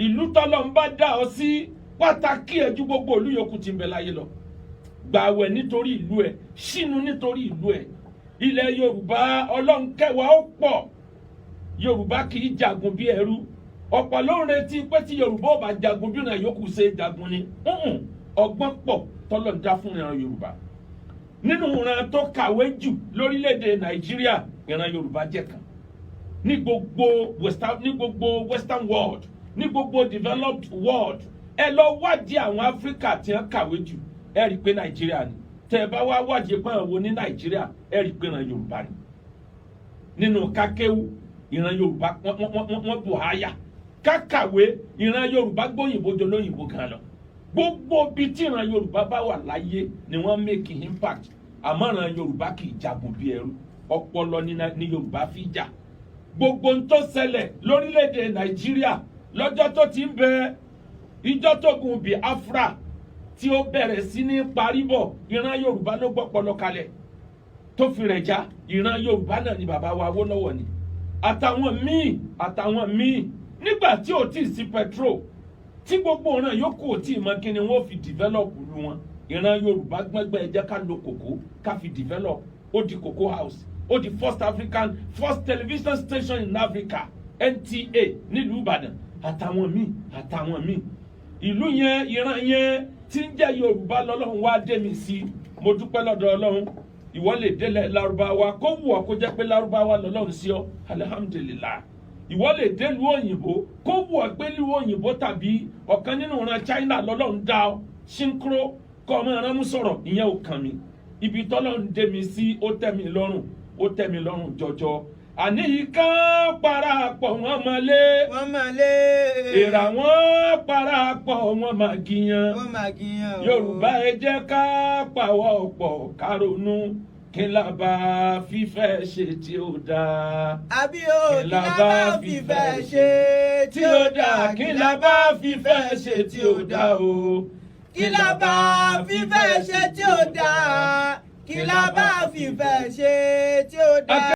Ìlú tọ́lọ́run bá dá ọ sí pàtàkì ẹ̀ ju gbogbo ìlú yòókù tí ń bẹ láyé lọ. Gbààwẹ̀ nítorí ìlú ẹ̀, ṣínú nítorí ìlú ẹ̀. Ilẹ̀ Yorùbá, Ọlọ́run kẹwàá ó pọ̀. Yorùbá kì í jagun bí ẹrú. Ọ̀pọ̀ ló ń retí pé tí Yorùbá ò bá jagun bí ìran yòókù ṣe jagun ni. Ọgbọ́n pọ̀ tọ́lọ́run dá fún ìran Yorùbá. Nínú ìran tó kàwé jù lórílẹ̀‐èdè Nàìjíríà, ìran Yorùbá jẹ́ kan. Ní gbogbo western world, ní gbogbo developed world, ẹ lọ wádìí àwọn Áfíríkà tí wọ́n kàwé jù, ẹ rí i pé Nàìjíríà ni. Tẹ́ ẹ bá wá wádìí pé àwọn wo ní Nàìjíríà, ẹ rí i pé ìran Yorùbá ni. Nínú kákéwú, ìran Yorùbá wọ́n bù háyà. Kákàwé, ìran Yorùbá gbóyìnbó jọ lóyìnbó gan lọ. Gbogbo ibi tí ìran Yorùbá bá wà láyé ni wọ́n make impact. Àmọ́ ìran Yorùbá kì í jagun bí ẹrú. Ọpọlọ ní Yorùbá fi jà. Gbogbo ń tó ṣẹlẹ̀ lórílẹ̀‐èdè Nàìjíríà lọ́jọ́ tó ti ń bẹ, ìjọ tó gun Biafra tí ó bẹ̀rẹ̀ sí ní parí bọ̀, ìran Yorùbá ló gbọ́pọlọ kalẹ̀ tó fi rẹ̀ já. Ìran Yorùbá náà ni bàbá wa Awólọ́wọ̀ ni, àtàwọn míì, àtàwọn míì. Nígbà tí ò tí ì sí petrol, tí gbogbo ìran yòókù ò tí ì mọ kí ni wọ́n fi develop lu wọn, ìran Yorùbá gbẹ́gbẹ́, ẹ jẹ́ ká lo kòkó ká fi develop. Ó di Cocoa House, ó di first African, first television station in Africa, NTA nílùú Ìbàdàn, àtàwọn míì, àtàwọn míì. Ìlú yẹn, ìran yẹn tí ń jẹ́ Yorùbá, lọ́lọ́run wá dé mi sí. Mo dúpẹ́ lọ́dọ̀ Ọlọ́run. Ìwọ lè délẹ̀ Lárúbáwá, kó wù ọ́ kó jẹ́ pé Lárúbáwá lọ́lọ́run sí ọ, alihamudulilayi. Ìwọ lè délùú òyìnbó, kó wù ọ́ pé lùú òyìnbó tàbí ọ̀kan nínú ìran China lọ́lọ́run dá ọ. Ṣínkúrò kọ́ ọmọ ìran mú sọ̀rọ̀, ìyẹn ò kàn mí. Ibi tọ́lọ́run dé mi sí, ó tẹ́ mi lọ́rùn, ó tẹ́ mi lọ́rùn jọjọ. Àní yìí kán parapọ̀, wọ́n mọ̀ lé. Wọ́n máa lé. Ìrà wọn parapọ̀, wọ́n máa gíyan. Wọ́n máa gíyan o. Yorùbá, ẹ jẹ́ ká pàwọ́ pọ̀, ká ronú kí la bá fífẹ́ ṣe tí ó dáa. Àbí o. Kí kí la la bá bá fífẹ́ fífẹ́ ṣe tí ó dáa? Kí la bá fífẹ́ ṣe tí ó dáa o? Kí la bá fífẹ́ ṣe tí ó dáa? Kí la bá fífẹ́ ṣe tí ó dáa?